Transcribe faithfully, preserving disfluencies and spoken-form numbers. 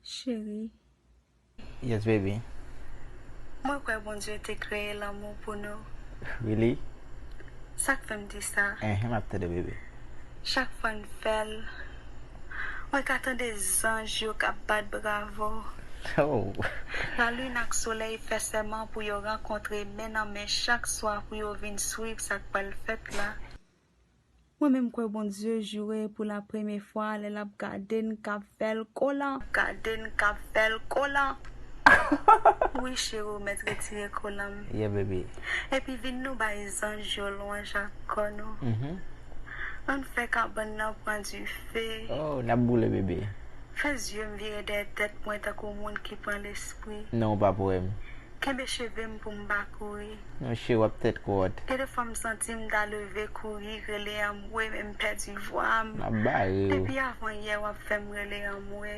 Cheri, Yes, baby. Mwen kwè Bondye te kreye lanmou pou nou. Really? Sa k fè m di sa? Eh, m ap tande, baby. Chak fwa n fè l, mwen ka tande zanj yo k ap bat bravo. Oh. Lalin ak solèy fè sèman pou yo rankontre men nan men chak swa pou yo vin swiv sa k pral fèt la. Mwen menm kwè Bondye joure pou la premye fwa lè l ap gade n k ap fè l kolan. Gade n k ap fè l kolan. Wi, cheri, ou mèt retire kolan m. Yeah, baby. Epi vin nou bay zanj yo lwanj ak kò nou. Mhm. Ann fè kabann nan pran dife. Oh, n ap boule, baby. Fè zye m vire dèyè tèt mwen tankou moun ki pran lespri. Non, ou pa pou wè m. Kenbe cheve m pou m pa kouri. Non, cheri, w ap tèt kòd. Gen de fwa m santi m ta leve kouri, rele anmwe, men m pèdi vwa m. M ap bare w. Depi avan yè w ap fè m rele anmwe.